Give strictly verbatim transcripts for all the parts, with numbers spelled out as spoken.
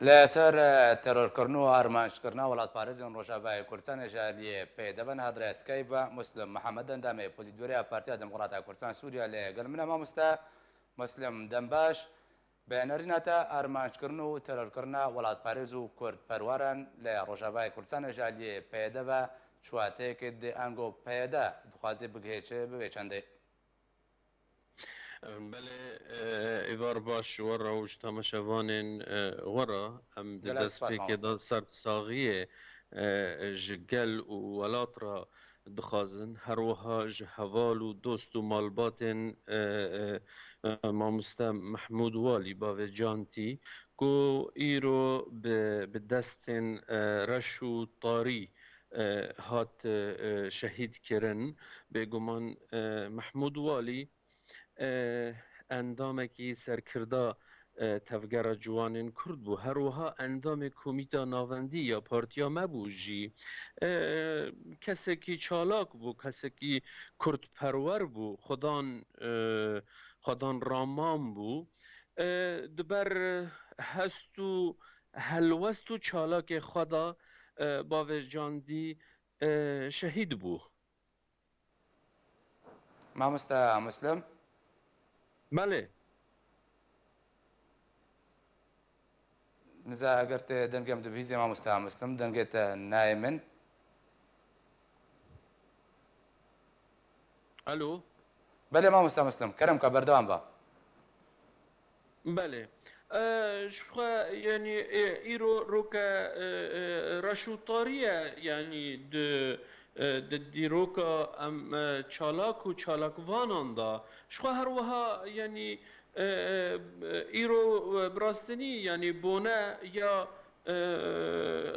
Li ser, e, terorkirin û armanckirina welatparêzên Rojavayê Kurdistanê ji aliyê P Y D ve niha dirêskey ve Muslim Mihemed, endamê polîtbûroya Partiya Demokrata Kurdistan Sûriye, li gel min e. Mamoste Muslim, dem baş. Bi nerîna te, armanckirina û terorkirina welatparêz û kurdperweran li Rojavayê Kurdistanê ji aliyê P Y D ve çi wateyekê dide, ango P Y D dixwaze bigihê çi bi vê çendê? Belê, e, êvar baş ji we re û ji temaşevanên, e, we re. Em di Gelek spas, destpêkê de mamoste. Sersaxiyê, e, ji gel û welat re dixwazin, her wiha ji heval û dost û malbatên, e, e, e, mamoste Mehmûd Walî, bavê Cantî, ku îro bi, bi destên, e, reş û tarî, e, hat, e, e, şehîd kirin. Bêguman, e, Mehmûd Walî, e, endamekî serkirda, e, Tevgera Ciwanên Kurd bû. Her wiha endamê Komîta Navendî ya partiya me bû jî. E, kesekî çalak bû, kesekî kurdperwer bû. Xwedan, e, xwedan raman bû. E, di ber hest û helwest û çalakê xwe de, e, bavê Candî, e, şehîd bû. Mamoste Muslim? Belê. Niza, eger te dengê min dibihîzê, mamoste Muslim, dengê te nayê min. Alo? Belê, mamoste Muslim, kerem ke, berdewam be. Belê. E, ji xwe, yanî, e, îro roke, e, e, reş û tarî ye, yanî di, e, di dîroka em, e, çalak û çalakvanan de. Ji xwe her wiha, yanî, e, e, îro, e, bi rastî, yanî bone ya, e,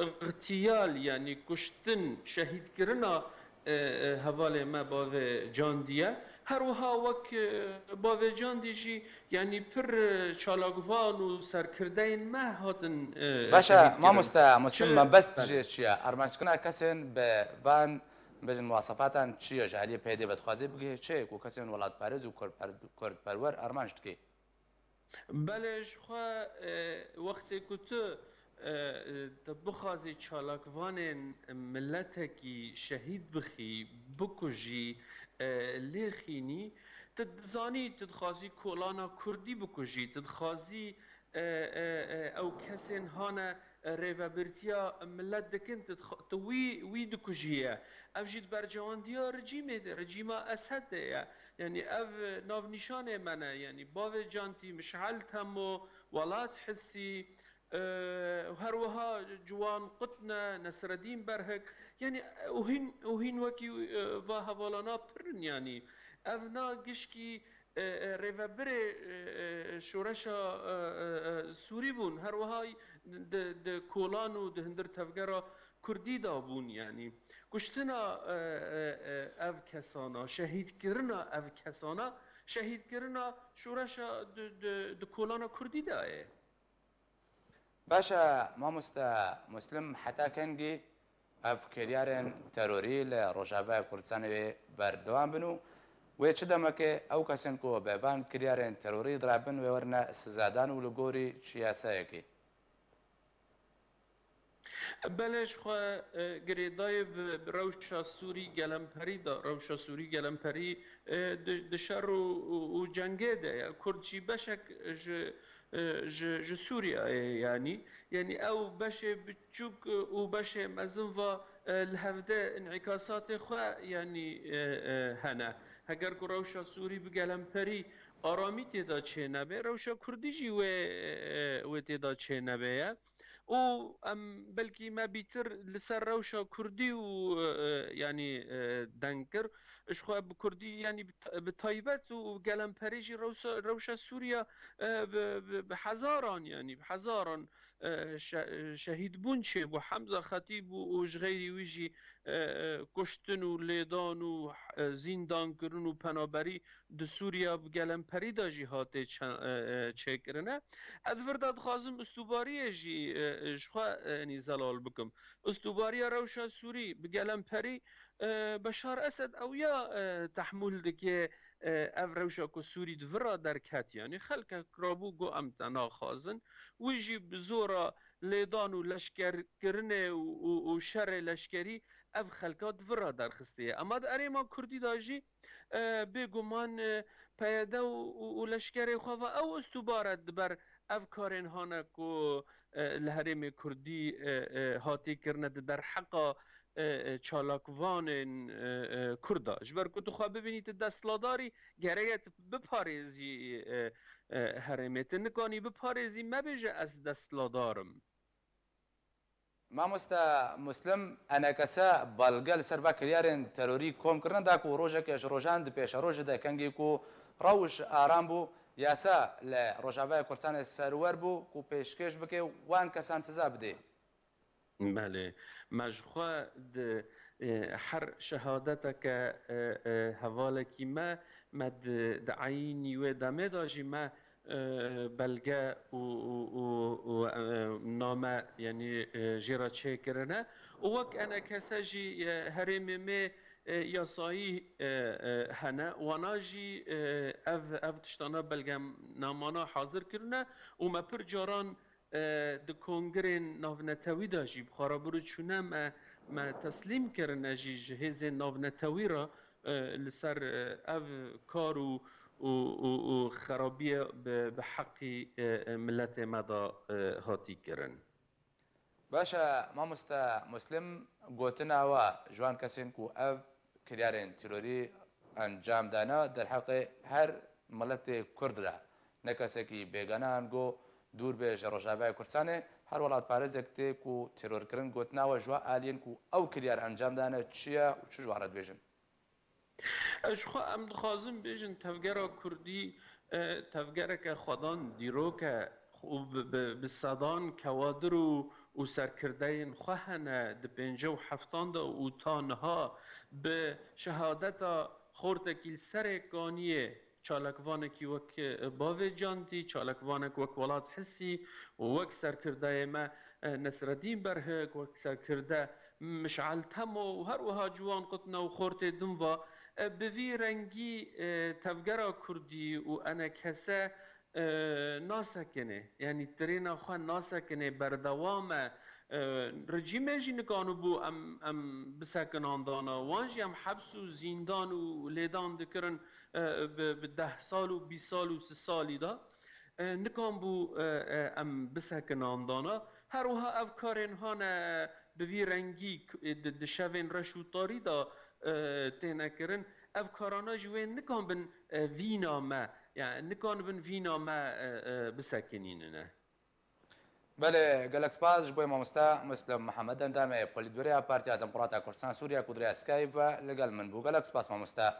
îxtiyal, yanî kuştin, şehîdkirina, e, e, hevalê me bavê Candî ye. Her wiha wek, e, bavê Candî jî, yanî pir, e, çalakvan û serkirdeyên me hatin, e, Baş e, şehîdkirin. Mamoste Muslim, Çi mebest belê. Jê çi ye? Armanckirina kesên bi van, bêjin, muwasefatan çi ye? Ji aliyê P Y D ve dixwaze bigihê çi ye ku kesên welatparêz û kurdper-, kurdperwer armanc dike? Belê, ji xwe, e, wextê ku tu, e, e, tu bixwazî çalakvanên miletekî şehîd bixî, bikujî, e, lêxînî, tu dizanî, tu dixwazî kolana kurdî bikujî, tu dixwazî, e, e, e, ew kesên hane rêvebirtiya milet dikin, tu dix-, tu wî, wî dikujî ye. Ev jî di bercewandiya rejîmê de, rejîma Esed de ye. Yanî ev navnîşanê me ne. Yanî bavê Cantî, Mişel Temo, Welat Hisî, e, her wiha Ciwan Qutne, Nesredîn Berhik. Yanî, e, û hîn, û hîn wekî, e, va hevalana pir in yanî. Ev na gişkî e, e, rêvebirê, e, e, şoreşa, e, e, e, Sûrî bûn. Her wiha di, di kolan û di hundir tevgera Kurdî de bûn, yanî. Kuştina, e, e, e, ev kesana, şehîdkirina ev kesana, şehîdkirina şoreşa di, di, di kolana Kurdî de ye. Baş e, mamoste Muslim, heta kengî ev kiryarên terorî li Rojavayê Kurdistanê wê berdewam bin û wê çi demekê ew kesên ku bi van kiryarên terorî dirabin wê werine sizadan û li gorî çi yasayekê? Belê, ji xwe, e, girêdayî bi, bi rewşa Sûrî gelemperî de, rewşa Sûrî gelemperî, e, di, di şer û, û, û cengê de ye. Kurd jî beşek ji e, ji, ji Sûriyeyê, yanî. Yanî ew beşê biçûk, e, û beşê mezin va, e, li hevde înîkasatê xwe, yanî, e, e, hene. Heger ku rewşa Sûrî bi gelemperî aramî tê de çênebe, rewşa Kurdî jî wê, e, wê tê de çênebe ye. Û em belkî me bîtir li ser rewşa Kurdî û, e, e, yanî, e, deng kir. Ji xwe bi Kurdî, yanî bi ta-, bi taybet û gelemperî jî rewsa-, rewşa Sûriya, e, bi, bi, bi hezaran, yanî bi hezaran, e, şe-, şehîdbûn çêbû. Hemza Xetîb û, û ji xeyrî wî jî, e, e, kuştin û lêdan û, e, zîndankirin û penaberî di Sûriya bi gelemperî de jî hatê çe-, e, e, çêkirine. Ez vir de dixwazim ustûbariyê jî, e, e, ji xwe, e, yanî zelal bikim. Ustûbariya rewşa Sûrî bi gelemperî, e, Beşar Esed ew ya, e, tehmûl dike, e, ev rewşa ku Sûrî di vir re derket, yanî xelkek rabû got, em te naxwazin. Wî jî bi zora lêdan û leşkerkirinê û, û, û şerê leşkerî ev xelka di vir re derxistiye. Ema di erêma Kurdî de jî, e, bêguman, e, P Y D û, û, û leşkerê xwe ve ew ustûbare di ber ev karên hane ku, e, li herêmê Kurdî, e, e, hatî kirine di derheqa, e, e, çalakvanên, e, e, Kurda. Ji ber ku tu xwe bibînî tu desthiladarî, gerek e tu biparêzî, e, e, herêmê. Tu nikanî biparêzî, mebêje ez desthiladar im. Mamoste Muslim, enekese belge li ser va kiryarên terorî kom kirine da ku rojeke ji rojan di pêşerojê de kengê ku rewş aram bû, yasa li Rojavaya Kurdistanê serwer bû ku pêşkêş bike û wan kesan siza bidê. Belê. Me ji xwe di, e, her şehadeteke, e, e, hevalekî me, me di, di eyînî wê demê de jî me, e, belge û, û, û, û, e, name, yanî, e, jê re çêkirine. Û wek enekese jî, e, herêmê me, e, yasayî, e, e, hene. Wana jî, e, ev, ev tiştana belgenamana hazir kirine û me pir caran, e, di kongirên navnetewî de jî bi xwe re birûçûne me, me teslîm kirine jî ji hêzên navnetewî re, e, li ser, e, ev kar û, û, û, û xerabiye bi, bi heqî, e, e, miletê me de, e, hatî kirin. Baş e, mamoste Muslim, gotina we ji wan kesên ku ev kiryarên terorî encam dane derheqê her miletê Kurd re, ne kesekî bêgane ango dûr bê ji Rojavayê Kurdistanê, her welatparêzek tê ku terorkirin. Gotina we ji we aliyên ku ew kiryar encam dane çi ye û çi ji wan re dibêjin? Ez ji xwe em dixwazin bêjin, tevgera Kurdî, e, tevgereke xwedan dîrok e û bi, bi, bi sedan kewadir û, û serkirdeyên xwe hene, di pêncî û heftan de û ta niha bi şehadeta xortekî li serê kaniyê, çalakvanekî wek, e, bavê Cantî, çalakvanek wek Welat Hisî û wek serkirdeyê me, e, Nesredîn Berhik, wek serkirde Mişal Temo û her wiha Ciwan Qutne û xortê din va, e, bi vî rengî, e, tevgera Kurdî û enekese, e, nasekine. Yanî tirêna xwe nasekine, berdewam e. E, rejîmê jî nikanibû em, em bisekinandana. Wan jî em heps û zîndan û lêdan dikirin, e, bi, bi deh sal û bîst sal û sî salî de. E, nikan bû, e, e, em bisekinandana. Her wiha ev karên hane bi vî rengî k-, e, di, di şevên reş û tarî de, e, têne kirin. Ev karana jî wê nikan bin, e, vîna me, yani nikan bin vîna me, e, e, bisekinînine. Belê, gelek spas ji bo mamoste Muslim Mihemed, endamê polîtbûroya Partiya Demokrata Kurdistan Sûriye ku di rêya Skype ve li gel min bû. Gelek spas mamoste.